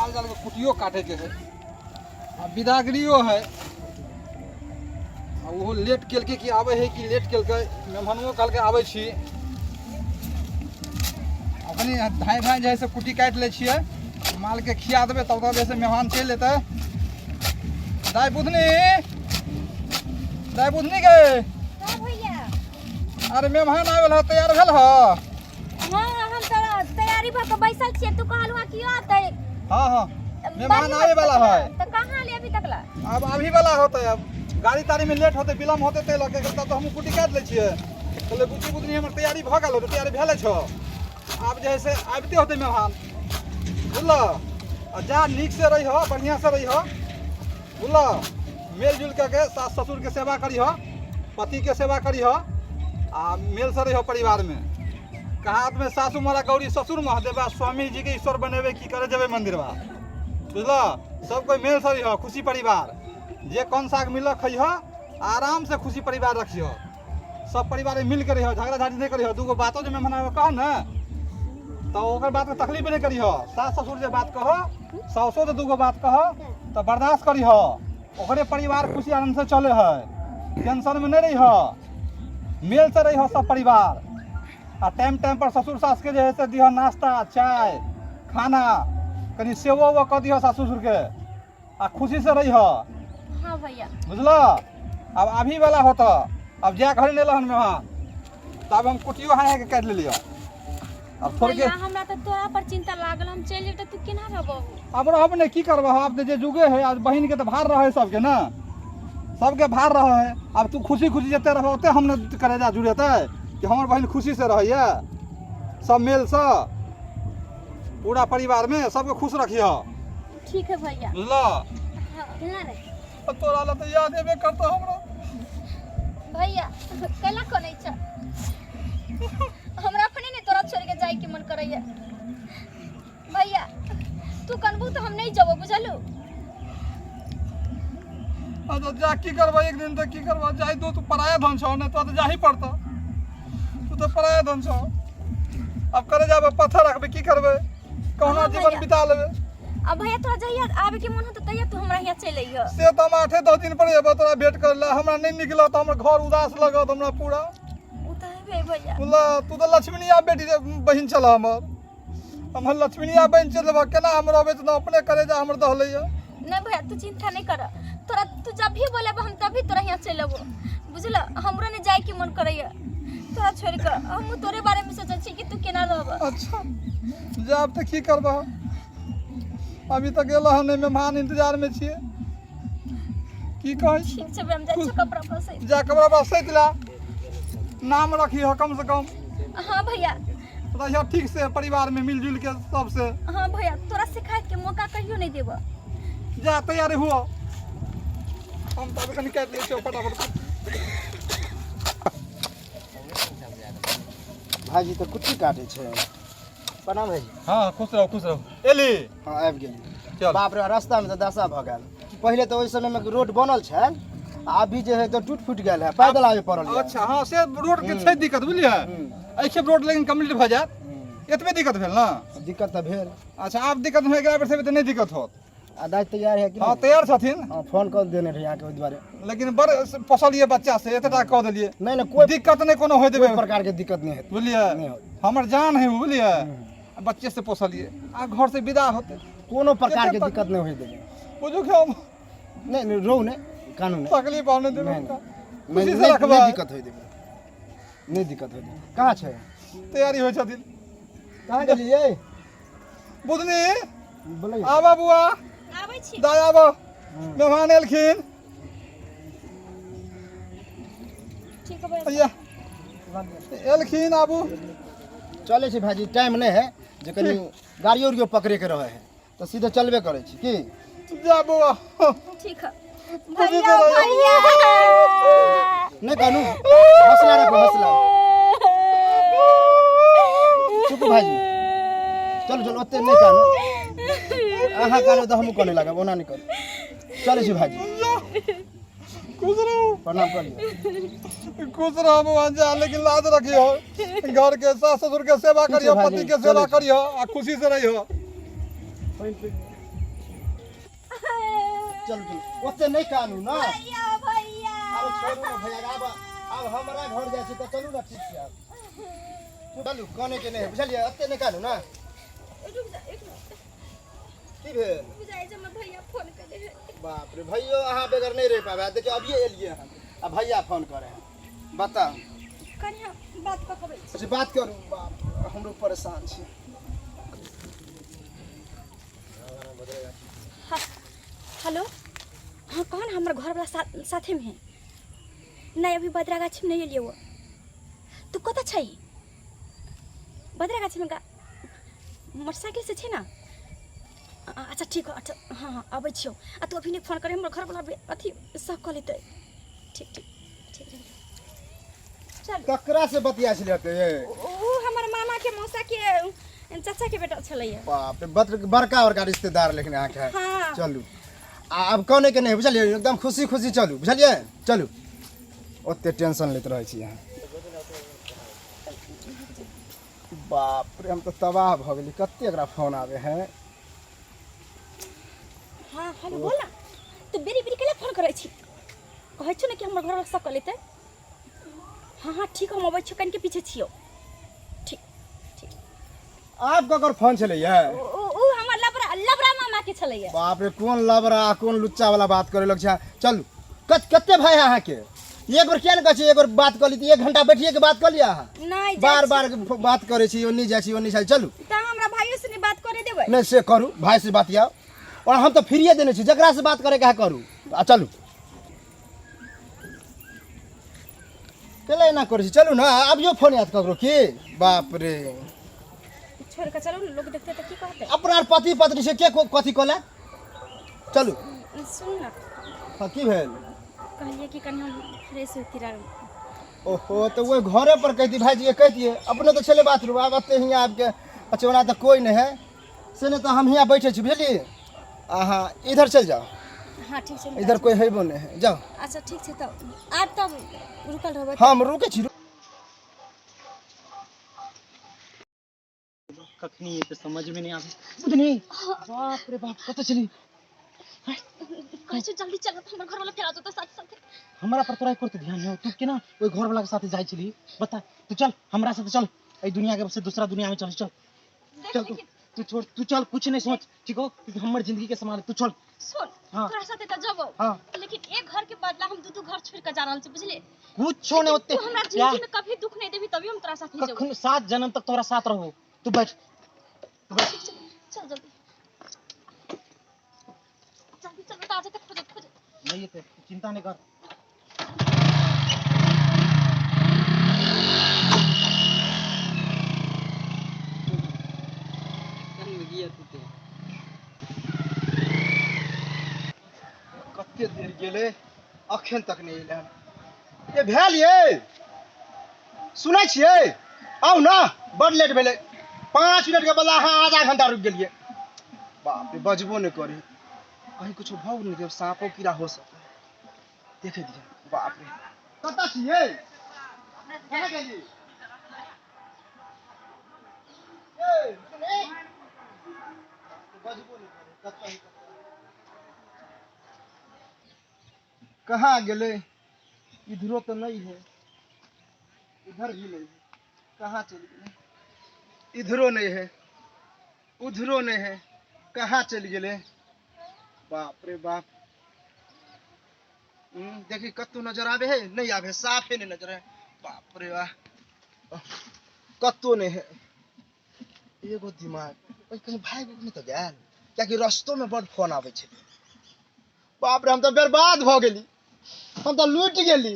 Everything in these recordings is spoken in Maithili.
माल जाल के कुटियो काटे के है आ बिदागरियो है। आ ओहो लेट केलकै कि आबै है कि लेट केलकै, मेहमानो कहलकै आबै छी। अखनी धाँइ धाँइ जे है से कुट्टी काटि लै छियै, मालके खिया देबै, तब तक जे है से मेहमान चलि एतै। दाइ बुधनी, दाइ बुधनी गे। हाँ भैया। अरे मेहमान आबि है, तैयार भेल ह? हाँ, हम तऽ तैयारी भऽ कऽ बैसल छियै। तू कहलहुँ हँ कि अतै। हाँ हाँ, मेहमान आबे वाला है। तऽ कहाँ ले अभी तक ला? अब अभी वाला होतै, अब गाड़ी ताड़ी में लेट होतै, विलम्ब होतै, ताहि लऽ के तब तऽ हमहूँ कुट्टी काटि लै छियै। कहलियै बुच्ची बुधनी हमर तैयारी भऽ गेल होतै, तैयारी भेले छौ, आब जे है से आबिते होतै मेहमान, बुझलऽ? आ जा नीक से रहिह, बढ़िआँ से रहिह, बुझलऽ? मेल जुल कऽ के सास ससुरके सेवा करिह, पतिके सेवा करिह आ मेल से रहिह परिवारमे। कहात में सासू मारा गौरी ससुर महादेवा, स्वामी जी के ईश्वर बनेबे की करे जेबे मंदिरवा, बुझलऽ? सब कोई मेल से रहिह, खुशी परिवार, जे कौन साग मिलऽ खइह, आराम से खुशी परिवार रखिह, सब परिवार में मिल के रहिह, झगड़ा झाटी नहीं करिह। दूगो बातो जे मेहमान कह ने तो ओकर बात के तकलीफ नहीं करिह। सास ससुर जे बात कह, सासो जे दूगो बात कह तो बर्दाश्त करिह, ओकरे परिवार खुशी आनंद से चले है, टेंशन में नहीं रहिह, मेल से रहिह सब परिवार। आ टाइम टाइम पर ससुर सास के जे है से दिह नाश्ता चाय खाना, कनि सेवो उवो कऽ दिह सास ससुर के आ खुशी से रहिह। हाँ भैया। बुझलऽ? अब अभी वाला होता, अब जा घर नहीं लहन मेहमान, तब हम कुटियो हाय के काटि लेलियो अब थोड़े के। भैया, हमरा तऽ तोरा पर चिंता लागल, हम चलि जेब तऽ तू केना रहबहु? अब रहब ने, की करबह? आब तऽ जे जुगे है, आज बहिन के तऽ भार रहे सबके ने, सबके भार रहे है। आब तू खुशी खुशी जते रहबह ओते हम ने करेजा जुड़ेतै कि हमर बहिन खुशी से रहैया, सब मेल से पूरा परिवार में सबके खुश रखिह। ठीक है भैया। बुझलऽ? हाँ, केना रे? अब तोरा ला तऽ याद एबे करतौ हमरा। भैया, कैला कनै छ? हमरा अपने नहीं तोरा छोड़ के जाए के मन करैया। भैया, तू कनबू तो हम नहीं जबो, बुझलू? अच्छा जा, की करबह? एक दिन तऽ की करबह, जाय दो। तू पराया धन छौ ने, तोरा तऽ जाही पड़तौ, तू तऽ पराया धन छौ। अब करे जाबे पत्थर रखबे, की करबे, कहुना हाँ, जीवन भैया। बिता लेबे। अब भैया, तोरा जहिया आबे के मन हो तो तहिया तू हमरा यहाँ चलि अइह। से तऽ हम 8-10 दिन पर एबो तोरा भेंट करे ला। हमरा नहि निकलत तऽ हमर घर उदास लगत हमरा पूरा। ओ तऽ हेबे भैया। बुझलह? तू तऽ लक्ष्मीनिया बेटी बहिन छल हमर, हमर लक्ष्मीनिया बहिन चल, केना हम रहबै तऽ अपने करेजा हमर दहलैया। नहीं भैया, तू चिंता नहीं कर, तोरा तू जब भी बोलेब हम तभी तोरा यहाँ चलि अबो, बुझल? हमरो नहीं जाए के मन करैया तोरा छोड़ के। हम तोरे बारे में सोचै छी कि तू केना रहब। अच्छा जाब तऽ की करबह, अभी तक गेल हन नहि मेहमान, इंतजार में छियै, की कहै छी? ठीक छै, हम जाइ छी कपड़ा फसै। जा कपड़ा बसैत ला, नाम रखी कम से कम। हाँ भैया। रहियो ठीक से परिवार में मिलजुल के सबसे। हाँ भैया, तोरा शिकायत के मौका कहियो नहीं देब। जा तैयारी हुआ, हम तब कनि काटि लै छियौ फटाफट। भाईजी तऽ कुट्टी काटै छै। प्रणाम भाईजी। हाँ, खुश रहो, खुश रहो। एली? हाँ, आबि गेली। चल। बाप रे, रास्तामे तऽ दशा भऽ गेल। पहिले तऽ ओहि समयमे रोड बनल छल, आ अभी जे है तऽ टूट फूट गेल है, पैदल आबे पड़ल यऽ। अच्छा हाँ, से रोड के छै दिक्कत, बुझलियै? एहि खेप रोड लेकिन कम्प्लीट भऽ जायत। एतबे दिक्कत भेल ने? दिक्कत तऽ भेल। अच्छा, आब दिक्कत भए गेला पर से तऽ नहि दिक्कत होत। आ दाइ तैयार है कि हाँ नहि? तैयार छथिन। हाँ, फोन कऽ देने रही अहाँके ओहि दुआरे। लेकिन बड़ पोसलियै बच्चा से, एतेटा कऽ देलियै। नहि नहि, कोइ दिक्कत नहि कोनो होय देबै। कोइ प्रकारके दिक्कत नहि हेतै। बुझलियै? नहि होत। हमर जान है ओ, बुझलियै? बच्चे से पोसलियै, आ घर से विदा होतै। कोनो प्रकारके कते दिक्कत नहि होइ देबै। बुझू कि हम नहि नहि, रहू, नहि कानू, नहि तकलीफ आने देबै नहि, हुनका। नहि खुशी से नहि, रखबै। नहि दिक्कत होइ देबै, नहि दिक्कत होइ देबै। कहाँ छै? तैयारी होइ छथिन। कहाँ गेलियै? बुधनी। बोलै। आबा बुआ। आबै छी। दाय आबो, मेहमान एलखिन। ठीक है भैया। भैया एलखिन, आबू। चलै छै भाईजी, टाइम नहि है जे कनि गाड़ियो उड़ियो पकड़ेके रहै है तऽ सीधे चलबे करै छी की। जा बौआ। ठीक है खुशी भैया। से रहियो। भैया। नहि कानू, हौसला रखो, हौसला। चुप भाईजी, चलू चलू, ओते नहि कानू। अहाँ कानू तऽ हमहूँ काने लागब, ओना नहि करू। चलै छी भाईजी। खुश रहू। प्रणाम कर लियौ। खुश रहो बौआ, जा, लेकिन लाज रखियो, घर के सास ससुर के सेवा ठीक छै करियो, भाईजी, पति के सेवा चलै छी। करियो आ खुशी से रहियो। चलू चलू ओते नहि कानू ना। भैया भैया अरे छोड़ू ना भैया, आब आब हमरा घर जाइ छी तऽ चलू ना, ठीक छै। आब चलू, काने के नहि बुझलियै, ओते नहि कानू ना। रुक जा एक मिनट। की भेल? बुझाइ छै हमर भैया फोन करै है। बाप रे, भैयो अहाँ बगैर नहि रहि पाबै। देखियौ अभिये एलियै हन आ भैया फोन करे हैं, बताउ। कनि हम बात कऽ कऽ अच्छा बात करू। बाप रे, हमरो परेशान छी। हेलो, हाँ कौन? हमर घरवाला साथेमे है। नहीं अभी बदरा गाछीमे नहीं एलियै वो। तू कतऽ छै? बदरा गाछीमे गा मोटरसाइकिल से छै ना? अच्छा ठीक हो। अच्छा हाँ हाँ अबै छियौ। आ तू अभी नहीं फोन करे, हमर घरवाला अथी सब कऽ लेतै। ठीक ठीक ठीक ठीक, चल। ककरा से बतिया छलियै होते ये? ओ हमर मामा के मौसा के चाचा के बेटा छलैया। बाप रे, बड़का बड़का रिश्तेदार लेकिन अहाँके। हाँ। चलू आ आब कने के नहि बुझलियै, एकदम खुशी खुशी चलू, बुझलियै? चलू, ओते टेंशन लैत रहै छी अहाँ। बाप रे, हम तऽ तबाह भऽ गेली। कते एकरा फोन आबै है। हाँ हेलो, बोल ना। तू बेरी बेरी केला फोन करै छी? कहै छौ ने कि हमर घरवाला सब कऽ लेतै। हाँ हाँ ठीक, हम अबै छियौ, कनिके पीछे छियौ। ठीक ठीक। आब ककर फोन छलैया? ओ हमर लबरा लबरा मामा के छलैया। बाप रे, कोन लबरा कोन लुच्चा वाला बात करे लग छै। चलू, कते भाई है अहाँके? एक बेर किया ने कहै छी, एक बेर बात कऽ ली, एक घंटा बैठिए के बात कऽ लिअ अहाँ। नहीं बार बार बात करै छी, ओन्नी जाइ छी ओन्नी जाइ छी। चलू। तऽ हमरा भाइयो से नहीं बात करे देबै? नहि से करू, भाई से बात आउ। और हम तऽ फ्रीए देने छी, जकरा से बात करे के है करू। आ चलू, केला एना करै छी? चलू ने, अभियो फोन आयत ककरो की। बाप रे। छोड़ के चलू ने, लोग देखते तऽ की कहतै? अपना आर पति पत्नी से के कथी कहले? चलू। सुन ना। हाँ, की भेल? कहलिए कि कनि हम फ्रेश होती रह। ओहो, तऽ ओहि घरे पर कहती भाईजी के कहतियै, अपने तऽ छलै बाथरूम, आब एते हियाँ आबिके। अच्छा ओना तऽ कोइ नहि है, से नहि तऽ हम हियाँ बैठे छी, बुझलियै? अहाँ इधर चलि जाउ। हाँ ठीक छै। इधर कोइ हेबो नहि है, जाउ। अच्छा ठीक छै, तब आब तब रुकल रहबै। हम रुकै छी। कखनी एते समझ में नहीं आवे बुधनी। बाप रे बाप, कतऽ चली? कहै छै जल्दी चल, हमर घरवाला फेर आ जेतौ साथ साथे। हमरा पर तोरा एको रत्ती ध्यान नहीं हो। तू केना ओहि घर वाला के साथे जाइ छली बता? तू चल हमरा साथे, चल एहि दुनिया के से दूसरा दुनिया में चल, चल। देख चल तू। लेकिन तू छोड़, तू चल, कुछ नहीं सोच, ठीक हो? क्योंकि हमर जिंदगी के सवाल है, तू चल। सुन। हाँ। तोरा साथे तऽ जबो। हाँ। लेकिन एक घर के बदला हम दू दू घर छोड़ के जा रहल छी, बुझलिए? कुछो नहीं होते। तू हमरा जिंदगी में कभी दुख नहीं देबी तभी हम तोरा साथे जबो। कखन 7 जन्म तक तोरा साथ रहो। तू बैठ, तू बैठ। ठीक छै, चल जल्दी जल्दी चल, बता जेतै खोजत खोजत। नहीं एते, तू चिंता नहीं कर। कते देर गेलै, अखन तक नहि एलै हन। ये भेल ये, सुनै छियै? आउ ने, बड लेट भेलै। 5 मिनट के बदला अहाँ आधा घंटा रुकि गेलियै। बाप रे, बजबो नहि करी, कहीं कुछो भऽ नहि देब, साँपो कीड़ा हो सकै, देखे दियै। बाप रे, कतऽ छियै? कहाँ गेली? ए, सुनै? बजबो नहि करै, कतऽ ही कतऽ। कहाँ गेलै? इधरो तो नहीं है, इधर भी नहीं है, कहाँ चलि गेलै? इधरो नहीं है, उधरो नहीं है, कहाँ चलि गेलै? बाप रे बाप। देखी कतौ नजर आबे है? नहीं आबे है, साफे नहीं नजर है। बाप रे बाप, कतौ नहीं है। एगो दिमाग ओइ कहीं भागि उगि नहि तऽ गेल, कियाकि रस्तो में बड फोन आबै छै। बाप रे, हम तऽ बर्बाद भऽ गेली, हम तऽ लूटि गेली।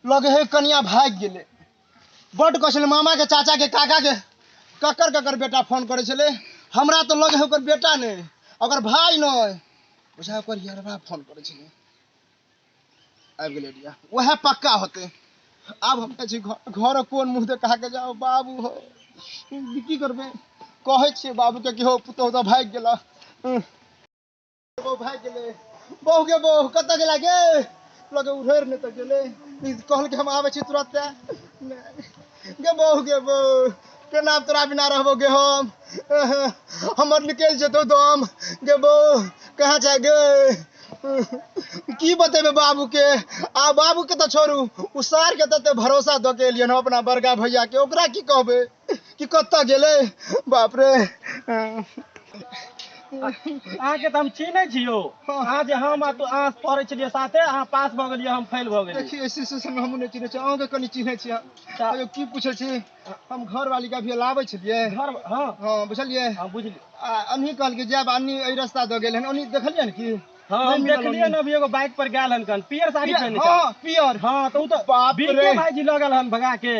लगे है कनिया भागि गेलै। बड कहै छलै मामा के, चाचा के, काका के, ककर ककर बेटा फोन करै छलै। हमरा तऽ लगे है ओकर बेटा नहि, ओकर भाय नहि, बुझा ओकर यरबा फोन करै छलै। आबि गेलै एरिया, वएह पक्का होतै। आब हम जाइ छी घर, कोन मुँह देखा के जाउ? बाबू हो, की करबै? कहै छियै बाबूके कि हो, पुतहु तऽ भागि गेला। बहु भागि गेलै, बहु गे बहु, कतऽ गेला गे? लगे उधर नहि तऽ गेलै। ई कहलकै हम आबै छी तुरते। गे बहु गे बहु, केना तोरा बिना रहबो गे हम? हमर निकलि जेतौ दम गे बहु। कहाँ जाए गे? की बतेबै बाबू के? आ बाबू के तऽ छोड़ू, उ सार के तते भरोसा दऽ के एलियन अपना बड़का भैया के, ओकरा की कहबै कि कतऽ गेलै? बाप रे। अहाँके तऽ हम चिन्है छी यौ। अहाँ जे हम आ तू अहाँ पढ़ै छलियै साथे, अहाँ पास भऽ गेलियै, हम फेल भऽ गेलियै। देखियौ, सिचुएशन में हमहूँ नहि चिन्है छी, अहूँके कनि चिन्है छी। अयौ, की पूछै छी? हम घरवाली के अभी लाबै छलियै। घर? हँ। हँ, बुझलियै? हँ, बुझलियै। आ अनही कहलकै जायब, अन्नी एहि रास्ता दऽ गेल हन, ओनी देखलियै ने की? हँ, नहि हम मिलल। देखलियै ने, अभी एगो बाइक पर गेल हन, कन पियर साड़ी पहिने छल। हँ, पियर। हँ, तऽ ओ तऽ बाप बीके रे। भाईजी लऽ गेल हन भगा के।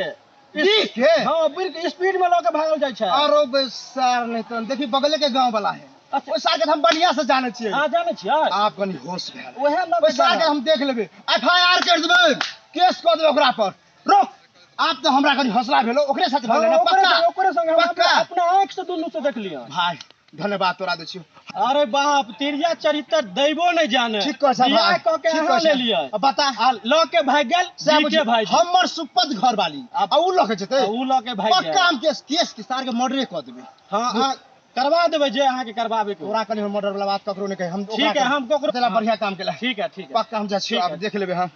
के? हँ, बिल्कुल स्पीड में लऽ के भागल जाइ छै। आरो बे सार नहीं तो देखी, बगले के गांव वाला है। अच्छा। ओहि सार के तऽ हम बढ़िया से जाने छियै। अहाँ जानै छियै? आप कनी होश भेल। उएह लऽ ओहि के सार के गेल। हम देख लेबै, एफ I R कर देबै, केस कऽ देबै ओकरा पर। रोक, आप तो हमरा कनी हौसला भेलो, ओकरे साथ हँ, भेलै ने? ओकरे पक्का? ओकरे संगे हम पक्का? अपना आँखि से दुनू से देखलियै। भाई, धन्यवाद तोरा दै छियौ। अरे बाप, तिरिया चरित्र दैबो नहीं जाने। ठीक कह छै बियाह भाई। कऽ के ठीक अहाँ कह छै। लेलियै। अब बता। आ लऽ के भागि गेल सएह बीके बुझी, भाईजी। हमर सुपत घरवाली आ उ लऽ के जेतै? आ उ लऽ के भागि गेल। पक्का हम केस केस के सार के मर्डरे कऽ देबै। हँ, अहाँ करवा देबै जे अहाँके करवाबे के हो। तोरा कनी मर्डर वाला बात ककरो नहि कही। हम ठीक है, हम ककरो तेला बढ़िया काम केला। ठीक है, ठीक है। पक्का हम जाइ छियौ, ठीक आब है। देख लेबै हम।